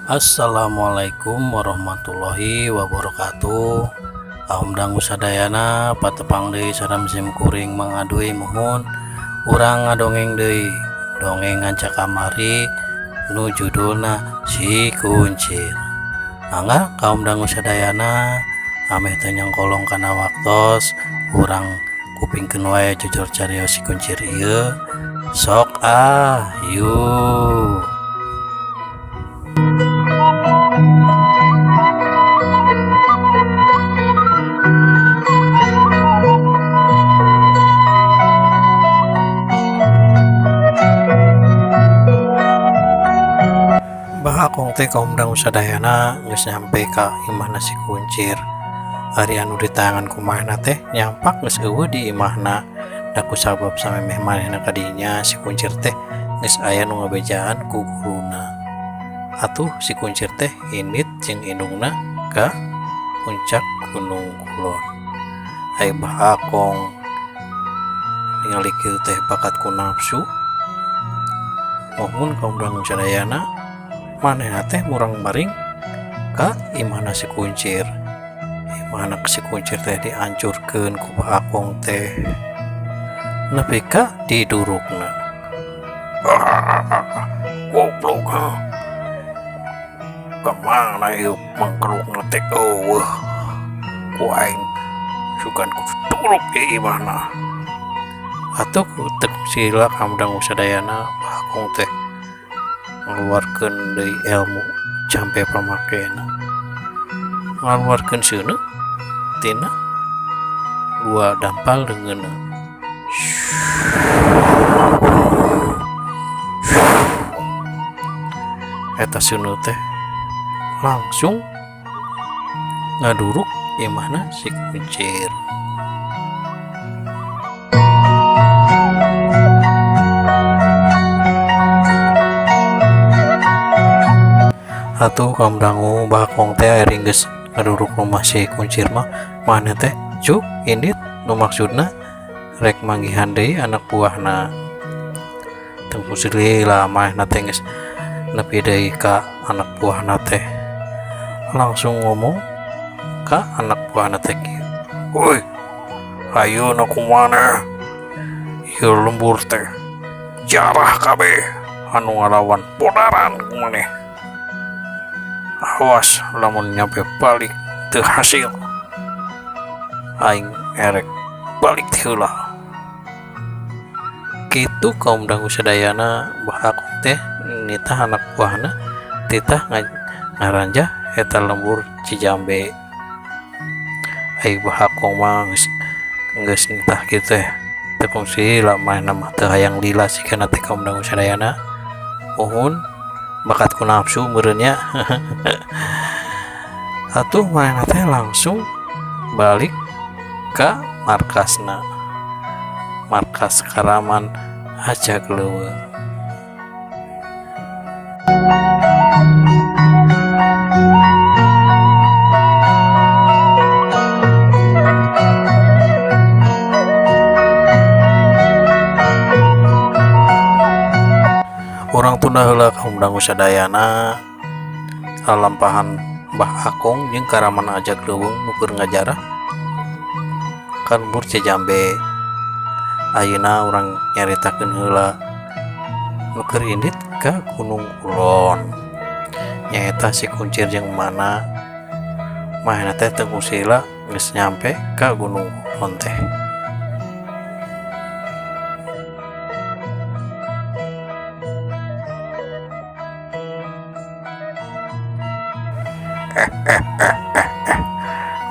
Assalamualaikum warahmatullahi wabarakatuh. Kaum dangu sadayana patepang deui sareng sim kuring Mang Aduy muhun urang ngadongeng deui dongeng ngaca kamari nu judulna Si Kuncir. Mangga kaum dangu sadayana ameh teu nyangkolong kana waktos urang kupingkeun wae jujur carios Si Kuncir ieu sok ah yuk. Bah Akong teh kaum dangu sadayana geus nyampe ka imahna si Kuncir. Ari anu ditaangan ku manehna teh nyampak geus eueuh di imahna. Da kusabab samemeh manehna ka dinya si Kuncir teh geus aya nu ngabejaan ku guruna. Atuh si Kuncir teh indit jeung indungna ka puncak Gunung Kulon. Ai Bah Akong ningali kieu teh bakat ku nafsu. Muhun kaum dangu sadayana manehna teh murang-maring ka imahna si Kuncir. Imahna si Kuncir teh diancurkeun ku Bah Akong teh nepi ka didurukna. Goblok ha. Kamana ieu mangkelukna teh eueuh. Ku aing sugan ku duruk ieu imahna. Atuh teu sila kaum dangu sadayana Bah Akong teh ngaluarkeun deui ilmu jampe pamakena. Ngaluarkeun seuneu tina dua dampal leungeunna. Eta seuneu teh langsung ngaduruk imahna si Kuncir. Atuh kaum dangu Bah Akong teh ari geus ngaduruk rumah si Kuncir mah maneh teh cuk indit nu maksudna rek manggihan deui anak buahna. Teu lila manehna teh geus nepi deui ka anak buahna teh langsung ngomong ka anak buahna teh kieu. Woi, ayeuna kumaha ieu lembur teh jarah kabeh anu ngalawan bodaran kumaneh. Awas lamun nyampe balik teu hasil aing erek balik ti heula. Kitu kaum dangu sadayana Bah Akong teh nitah anak buahna titah ngaranjah eta lembur Cijambe. Ai Bah Akong mah geus nitah kitu teh teu kungsi lila manehna mah teu hayang lila sigana teh kaum dangu sadayana. Muhun bakat ku nafsu meureun nya. Atuh manehna teh langsung balik ka markasna. Markas Karaman Ajag Leuweung. Urang tunda heula kaum dangu sadayana lalampahan Bah Akong jeung Karaman Ajag Leuweung nu keur ngajarah ka lembur Cijambe. Ayeuna urang nyaritakeun heula nu keur indit ka Gunung Kulon. Nyaeta si Kuncir jeung mana manehna teh teu kusila geus nyampe ka Gunung Kulon teh.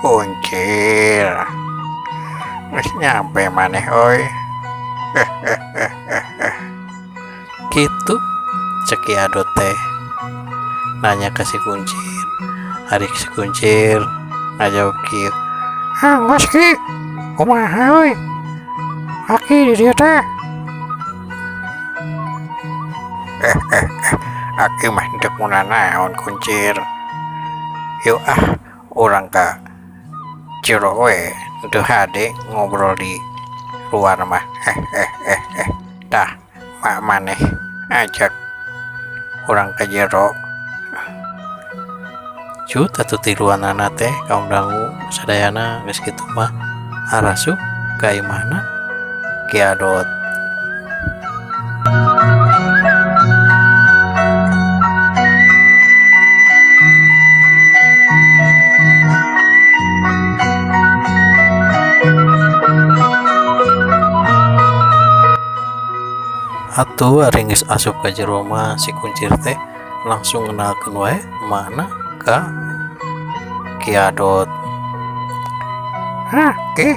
Kuncir geus nyampe maneh euy. Kitu cek Ki Ado teh nanya ke si Kuncir. Ari si Kuncir ngajawab kieu. Ah, geus Ki, kumaha euy? Aki di dieu teh. Aki mah henteu kunanaon Kuncir. Yuk ah, urang ka jero we henteu hade ngobrol di luar mah. Tah, mak maneh ajak urang ka jero. Cut atuh tiluanana teh kaum dangu sadayana geus kitu mah arasup ka imahna Ki Adot. Atuh ari geus asup ka jero mah si kuncir teh langsung ngenalkeun wae emakna ka Ki Adot. Hah, Ki,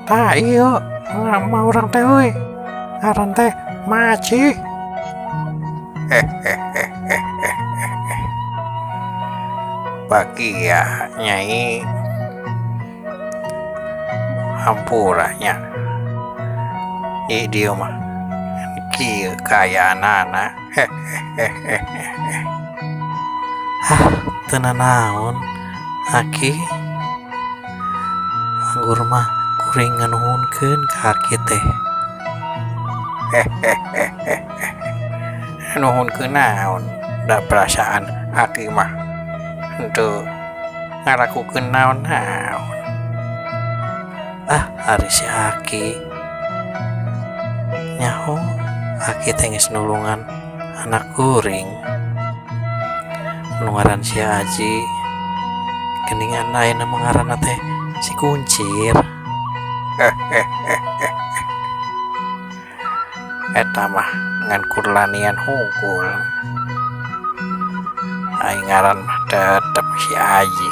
tah ieu emak urang teh euy. Ngaran teh Maci. Bagia Nyai, hampura nya. Di dieu mah kieu kaayaanana. Hah, teu nanaon Aki. Anggur mah kuring nganuhunkeun ka Aki teh. Nuhunkeun naon? Da perasaan Aki mah henteu ngalakukeun naon-naon. Ah, ari si Aki nyaho Aki teh geus nulungan anak kuring. Nu ngaran si Aji geuningan ayeuna mah ngaranna teh si Kuncir. Eta mah ngan kurlanian hungkul. Ai ngaran mah tetep si Aji.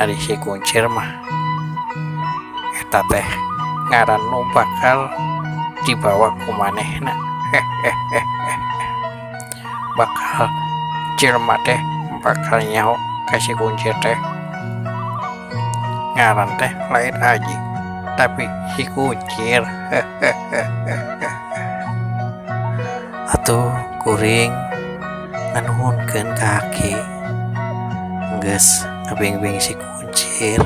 Ari si Kuncir mah eta teh ngaran nu bakal dibawa ku manehna. Bakal jelema teh bakal nyaho ka si Kuncir teh. Ngaran teh lain Aji tapi si Kuncir. Atuh kuring nganuhunkeun ka Aki geus ngabingbing si Kuncir.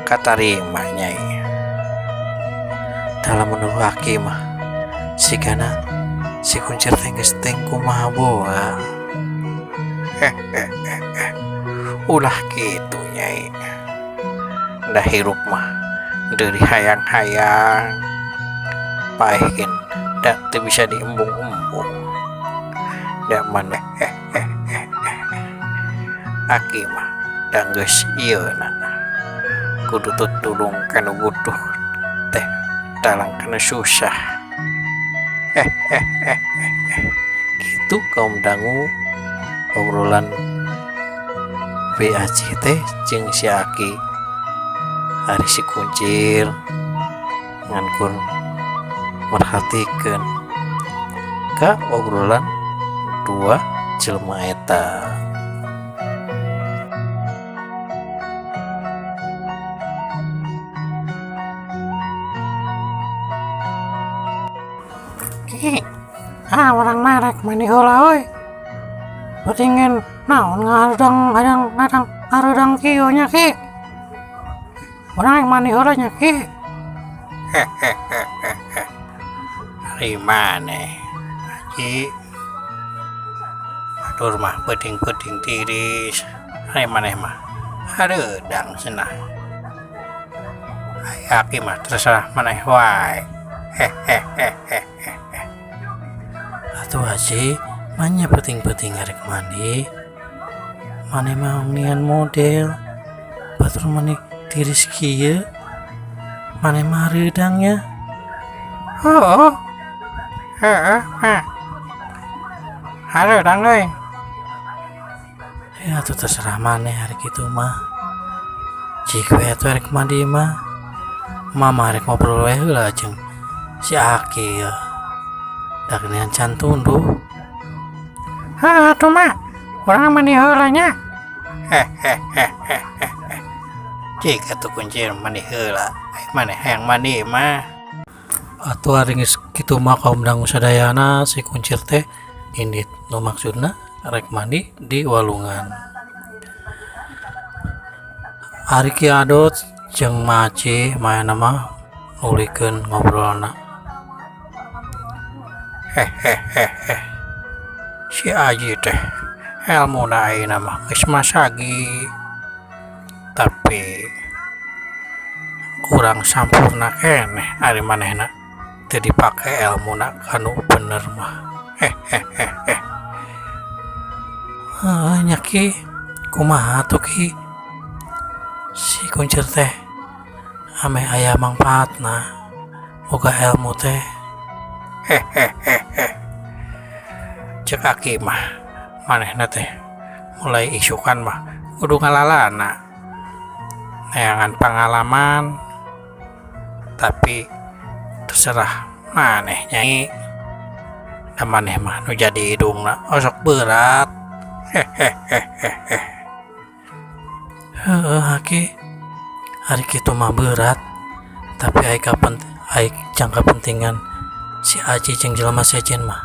Katarima Nyai. Dalam menurut Aki mah sigana si Kuncir teh geus teu kumaha boa. Ulah kitu Nyai. Da hirup mah deui hayang-hayang. Paehkeun da teu bisa diembung-embung. Da maneh Aki mah da geus ieu na. Kudu tutulung kana butuh teh talang kana susah. Kitu kaum dangu obrolan BAC teh jeung si Aki. Ari si Kuncir ngan kur merhatikeun ka obrolan dua jelema eta. Ki, ah urang mah rek mandi heula euy. Peutingan naon ngarudang hadang hadang harudang kieu nya Ki. Urang rek mandi heula nya Ki. Ari maneh Haji. Atur mah peuting-peuting tiris. Ari maneh mah hareudang cenah. Ai Aki mah terserah maneh wae. Atuh Haji, manya peuting-peuting arek mandi. Maneh mah nian model. Batur mani tiris kieu. Maneh mah hareudang nya. Heueuh. Heueuh, mah. Hareudang euy. Ya atuh terserah maneh hari kitu mah. Jik we atuh arek mandi mah. Mama arek ngobrol we heula jeung si Aki ya. Da geuningan can tunduh. Heuh atuh mah. Urang mandi heula nya. Jik atuh Kuncir mandi heula. Ai maneh hayang mandi mah. Atuh ari geus kitu mah kaum dangu sadayana si Kuncir teh indit nu maksudna rek mandi di walungan. Ari Ki Adot jeung Maci maena mah nulikeun ngobrolna. Hehehehe, si Aji teh elmuna ayeuna mah geus masagi, tapi kurang sampurna keneh ari manehna teu dipake elmuna kanu bener mah. Hehehehe. Heuh nya Ki, kumaha atuh Ki, si Kuncir teh ameh aya mangpaatna boga elmu teh. Hehehehe, cek aki mah manehna teh mulai isukan mah kudu ngalalana neangan pangalaman, tapi terserah maneh nyai, da maneh mah nu jadi hidungna osok berat. Hehehehe. Heueuh aki, ari kitu mah berat, tapi ai kapen ai jang kapentingan si Aji jeung jelema sejen mah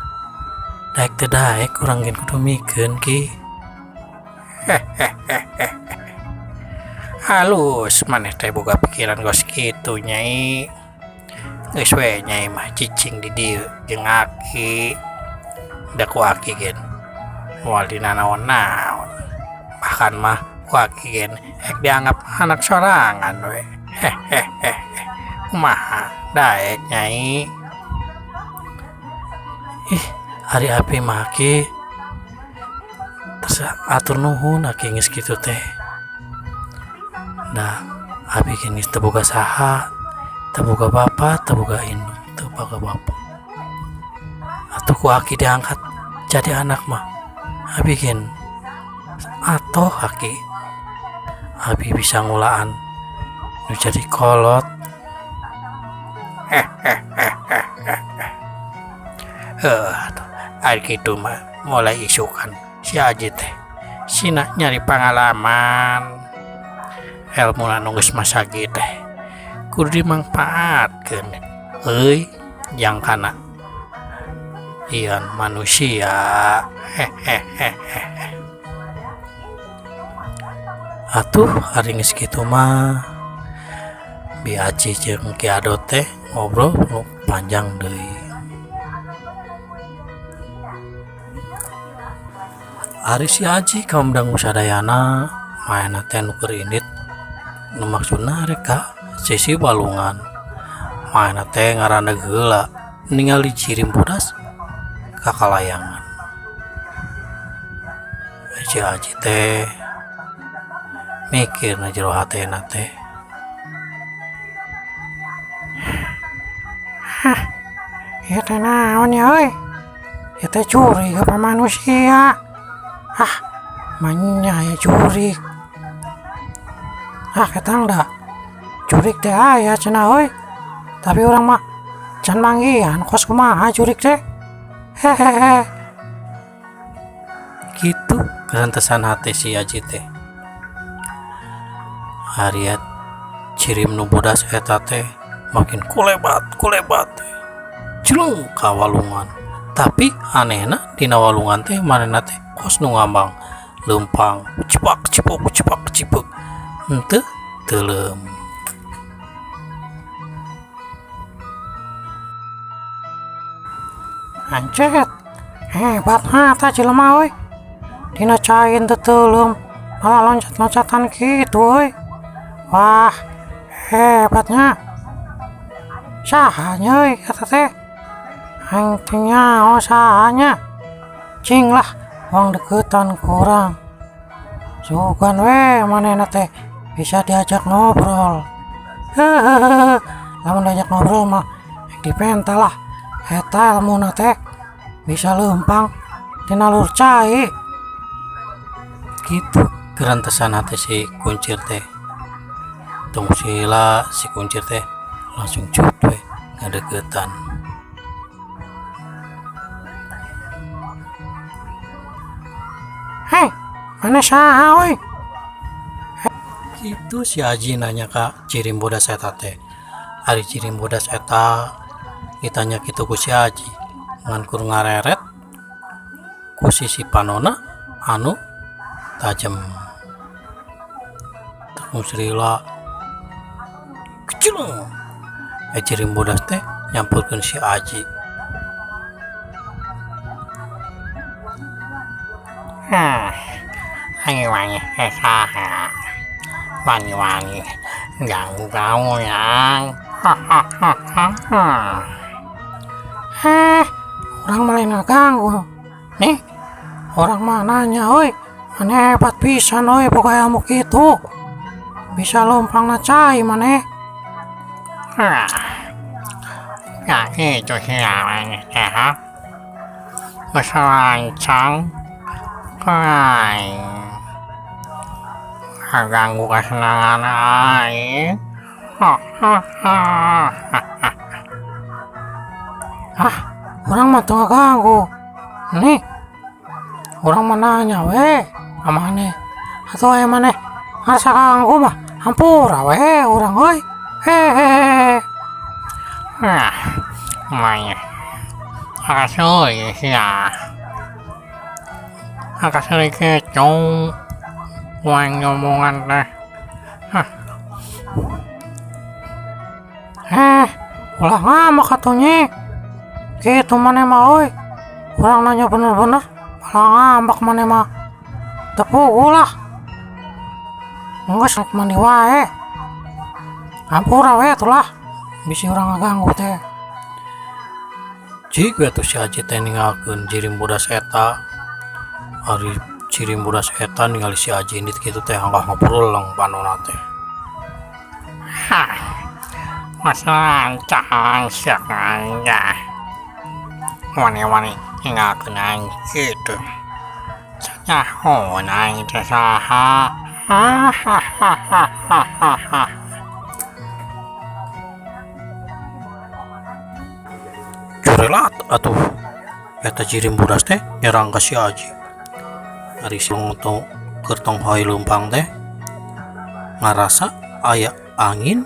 daek teu daek urang ge kudu mikeun, Ki. Hehehehe, halus maneh teh boga pikiran kos kitu, Nyai. Geus we Nyai mah cicing di dieu jeung aki, da ku aki ge moal dinanaon-naon, bahkan mah ku aki ge ek dianggap anak sorangan we. Hehehehe, kumaha daek, Nyai? Ih, ari abi mah, Ki, hatur nuhun aki geus kitu teh, da abi ge geus teu boga saha, teu boga bapa, teu boga indung, teu boga bapa. Atuh ku aki diangkat jadi anak mah abi ge atoh, aki. Abi bisa ngulaan nu jadi kolot. Hehehehe. Heuh atuh, ari kitu mah mulai isukan si Aji teh sina nyari pangalaman. Elmuna nu geus masagi teh kudu dimangpaatkeun euy, jang kana ieu manusia. Hehehehe. Atuh ari geus kitu mah Bi Aji jeung Ki Adot teh ngobrol nu panjang deui. Ari si Aji ka dangu sadayana manehna teh nu keur indit, nu maksudna rek ka sisi walungan. Manehna teh ngarandeug heula ningali jirim bodas kakalayangan. Si Aji teh mikir na jero hatena teh. Hah, ieu teh naon ya euy? Ieu teh jurig apa manusia? Ah, manya aya jurig. Ah, ketang da jurig teh aya cenah euy. Tapi urang mah can manggihan kos kumaha jurig teh. Hehehe. Kitu gerentesan hate si Aji teh. Ari jirim nu bodas eta teh makin kulebat kulebat jelung ka walungan, tapi anehna dina walungan teh manehna teh kos nu ngambang leumpang cipak cipuk cipak cipuk henteu teuleum. Ancet, hebat eta jelema euy. Dina cai teu teuleum malah loncat-loncatan kitu euy. Wah, hebatnya. Saha nya euy eta teh? Aing teu nyaho saha nya. Cing lah moal deukeutan ku urang. Sugan we manehna teh bisa diajak ngobrol. Hehehe, lamun diajak ngobrol mah dipenta lah. Eta elmuna teh bisa leumpang tina luhur cai. Kitu gerentesan hate si Kuncir teh. Tong sila si Kuncir teh langsung cut we ngadeuketan. Hei, maneh saha euy? Kitu si Aji nanya ka jirim bodas eta teh. Ari jirim bodas eta ditanya kitu ku si Aji ngan kur ngareret ku sisi panona anu tajem. Teu salila kecilung jirim bodas teh nyamperkeun si Aji. Aing maneh teh saha? Wani-wani ganggu ka urang. Hahaha. Eh, urang mah lain ngaganggu. Nih, urang mah nanya euy, maneh hebat pisan euy boga ilmu kitu. Bisa leumpangna cai maneh. Hah. Ya itu sia maneh teh ha. Geus lancang ka aing. Ngaganggu kasenangan aing. Hahaha. Ah, urang mah teu ngaganggu. Nih, urang mah nanya we ka maneh. Atuh aya maneh ngarasa kaganggu mah hampura we urang euy. Hehehe. Nah, maneh akaseuy sia. Akaseuy kitu ku aing diomongan teh. Hah. Eh, ulah ngambek atuh nyi. Kitu maneh mah euy. Urang nanya bener-bener malah ngambek maneh mah. Teu puguh lah. Geus rek mandi wae. Hampura we atuh lah. Bisi urang ngaganggu teh. Cik we atuh si Aji teh ninggalkeun jirim bodas eta. Ari jirim bodas eta ningali si Aji indit kitu teh hanggah ngabureleng panona teh. Hah. Geus lancang sia aing teh. Wani-wani ninggalkeun aing kitu. Sanyahoeun aing teh saha. Hahaha. Curelat atuh eta jirim bodas teh nyerang ka si Aji. Ari si keur tonghoy leumpang teh ngarasa aya angin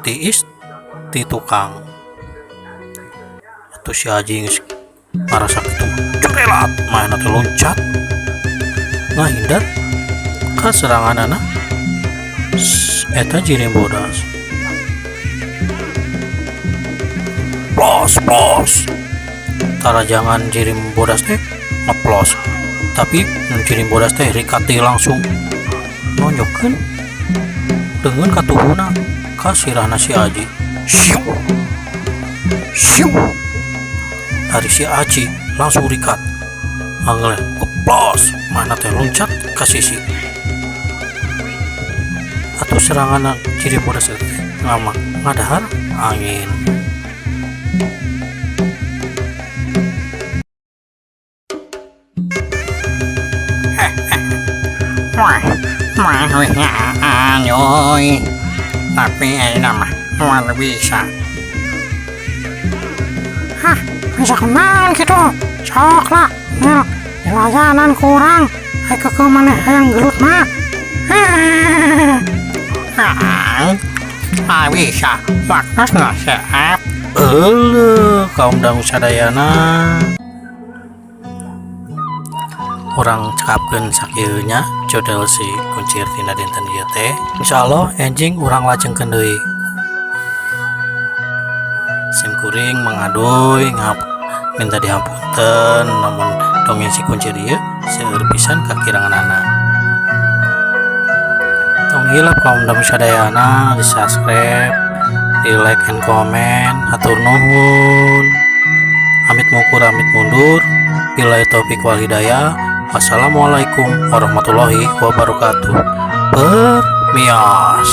tiis ti tukang. Atuh si Aji geus ngarasa kitu curelat manehna teh loncat ngahindar ka seranganana eta jirim bodas. Plos plos. Tarajangan jirim bodas teh ngeplos. Tapi nu jirim bodas teh rikati langsung nonjokeun leungeun ka tubuhna ka sirahna si Aji. Siu. Siu. Ari si Aji langsung rikat. Angel keplos manehna teh loncat ka sisi. Atuh serangan jirim bodas teh ngama ngadahar angin. Wah, mah nyaan euy. Tapi ayeuna mah moal bisa. Hah, bisa kunaon kitu? Sok lah, ngel dilayanan ku urang. Ai keukeuh maneh hayang gelut mah. Hehehe. Ah, bisa. Waktosna seep. Euleuh kaum dangu sadayana. Urang cekapkeun sakieu nya jodel si kuncir tina dinten ieu teh. Insyaallah enjing urang lajengkeun deui. Sim kuring mangaduy ngap minta dihampunten namun dongeng si kuncir ieu seueur pisan kakiranganana. Tong hilap kaum dangu sadayana di subscribe, di like and comment, hatur nuhun. Amit mukur amit mundur. Billahi taufik wal hidayah. Wassalamualaikum warahmatullahi wabarakatuh. Permios.